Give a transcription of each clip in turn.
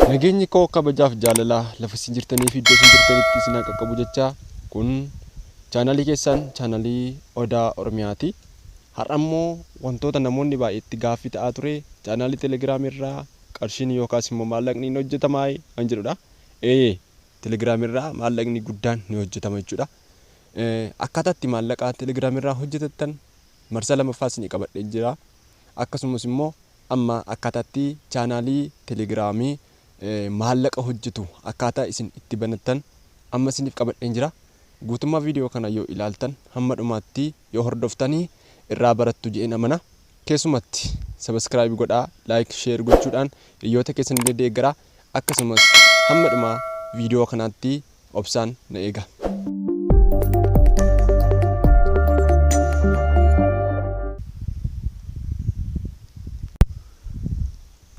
Nageenyi koo kabajaaf jaalalaa lafa isin jirtanii fi iddoo isin jirtanitti isin haa qaqqabu jecha kun chaanalii keessan chaanalii Odaa Oromiyaati. Har'a immoo wantoota namoonni baay'eetti gaaffii ta'aa ture chaanalii Telegiraamii irraa qarshiin yookaas immoo maallaqni ni hojjetamaa kan jedhudha. Ee Telegiraamii irraa maallaqni guddaan ni hojjetama jechuudha. Akkaataa itti maallaqa Telegiraamii irraa hojjetattan marsaa lammaffaa isinii qabadhee jira. Akkasumas immoo amma akkaataa itti chaanaalii Telegiraamii maallaqa hojjetu akkaataa isin itti banattan amma isiniif qabadheen jira. Guutummaa viidiyoo kana yoo ilaaltan hamma dhumaatti yoo hordoftanii irraa barattu jedheen amana. Keessumatti subscribe godhaa, like, share gochuudhaan hiriyoota keessan illee deeggaraa. Akkasumas hamma dhumaa viidiyoo kanaatti obsaan na eega.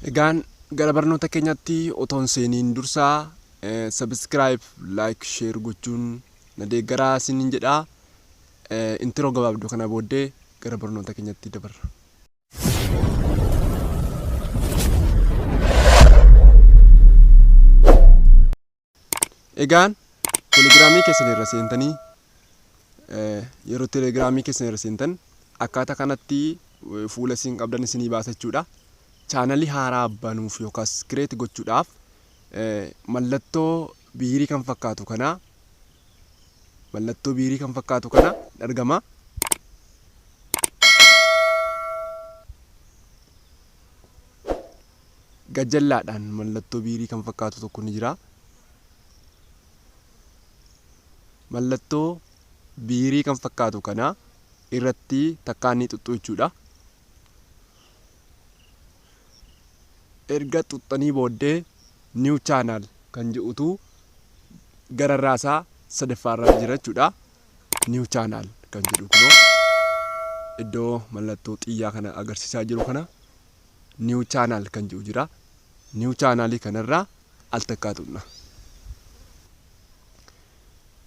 Egaan gara barnoota keenyatti otoo hin seeniin dursaa subscribe, like, share gochuun na deeggaraa isiniin jedha. Intro gabaabduu kana booddee gara barnoota keenyatti dabarra. Egaan telegiraamii keessan irra seentanii yeroo telegiraamii keessan irra seentan akkaataa kanatti fuula isin qabdan isinii baasa jechuudha. Chaanalii haaraa banuuf yookaas kireet gochuudhaaf mallattoo biirii kan fakkaatu kana mallattoo biirii kan fakkaatu kana argama. Gajjallaadhaan mallattoo biirii kan fakkaatu tokko ni jira. Mallattoo biirii kan fakkaatu kana irratti takkaa ni xuxxu jechuudha. Erga xuxxanii booddee new channel kan jedhutu gararraa isaa sadaffaarra jira jechuudha. New channel kan jedhu kunoo iddoo mallattoo xiyyaa kana agarsiisaa jiru kana new channel kan jedhu jira. New channel kanarraa al takkaa tuqna.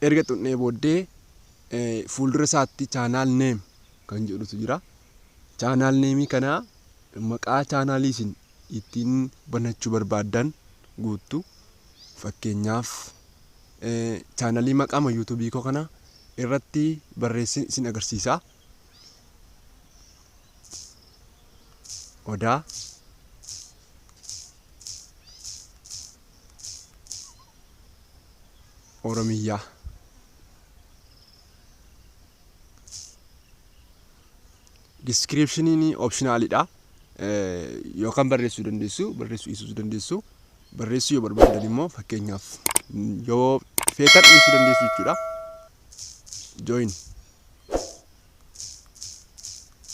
Erga tuqnee booddee fuuldura isaatti channel name kan jedhutu jira. Channel name kana maqaa chaanaalii isin ittiin banachuu barbaaddan guuttu. Fakkeenyaaf chaanalii maqaama yuutuubii koo kana irratti barreessin isin agarsiisa. Odaa Oromiyyaa. Diskiripshiniin opshinaalidha. Yookaan barreessuu dandeessu, barreessuu dhiisuu dandeessu. Barreessuu yoo barbaaddan immoo fakkeenyaaf yoo feetan dhiisuu dandeessu jechuudha. Join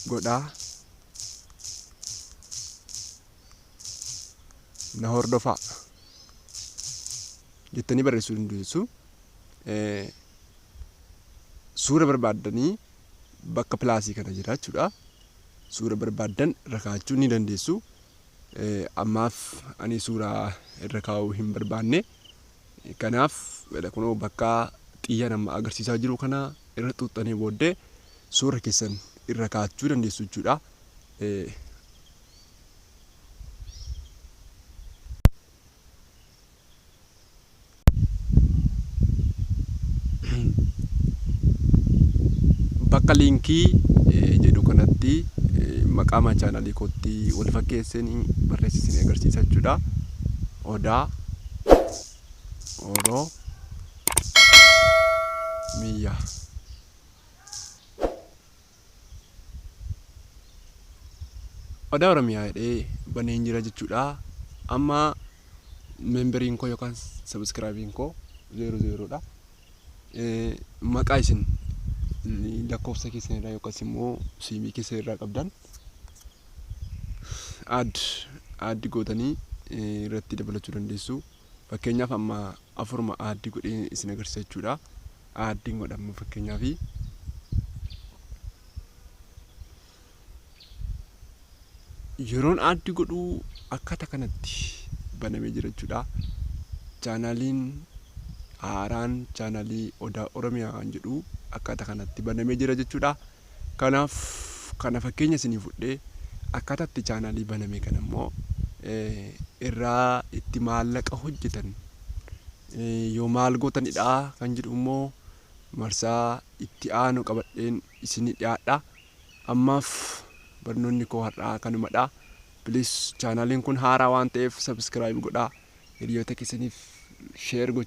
godhaa na hordofaa jettanii barreessuu dandeessu. Suura barbaaddanii bakka pilaasii kana jira jechuudha. Suura barbaaddan irra kaa'achuu ni dandeessu. Ammaaf ani suuraa irra kaa'uu hin barbaanne. Kanaaf kunoo bakka xiyya nama agarsiisaa jiru kana irra xuuxxanii booddee suura keessan irra kaa'achuu dandeessu jechuudha. Bakka liinkii jedhu kanatti maqaa chaanalii kootti wal fakkeesseen barreesse isin agarsiisa jechuudha. Odaa Oro Miyyaa. Odaa Oromiyaa jedhee baneen jira jechuudha. Amma memberiin koo yookaan sabiskiraabiin koo zeero zeeroodha. Maqaa isin lakkoofsa keessan irraa yookaas immoo siimii keessan irraa qabdan add add gootanii irratti dabalachuu dandeessu. Fakkeenyaaf amma afuruma add godhee isin agarsiisa jechuudha. Aaddiin godha amma fakkeenyaaf. Yeroon aaddi godhu akkaataa kanatti banamee jira jechuudha. Chaanaaliin haaraan chaanaalii Odaa Oromiyaa kan jedhu akkaataa kanatti banamee jira jechuudha. Kanaaf kana fakkeenya isinii fudhee akkaataa itti chaanaalii baname kana immoo irraa itti maallaqa hojjetan yoo maal gootanidha kan jedhu immoo marsaa itti aanu qabadheen isinii dhiyaadha. Ammaaf barnoonni koo har'aa kanumadha. Please, chaanaaliin kun haaraa waan ta'eef subscribe godhaa. Hiriyoota keessaniif share gochuu.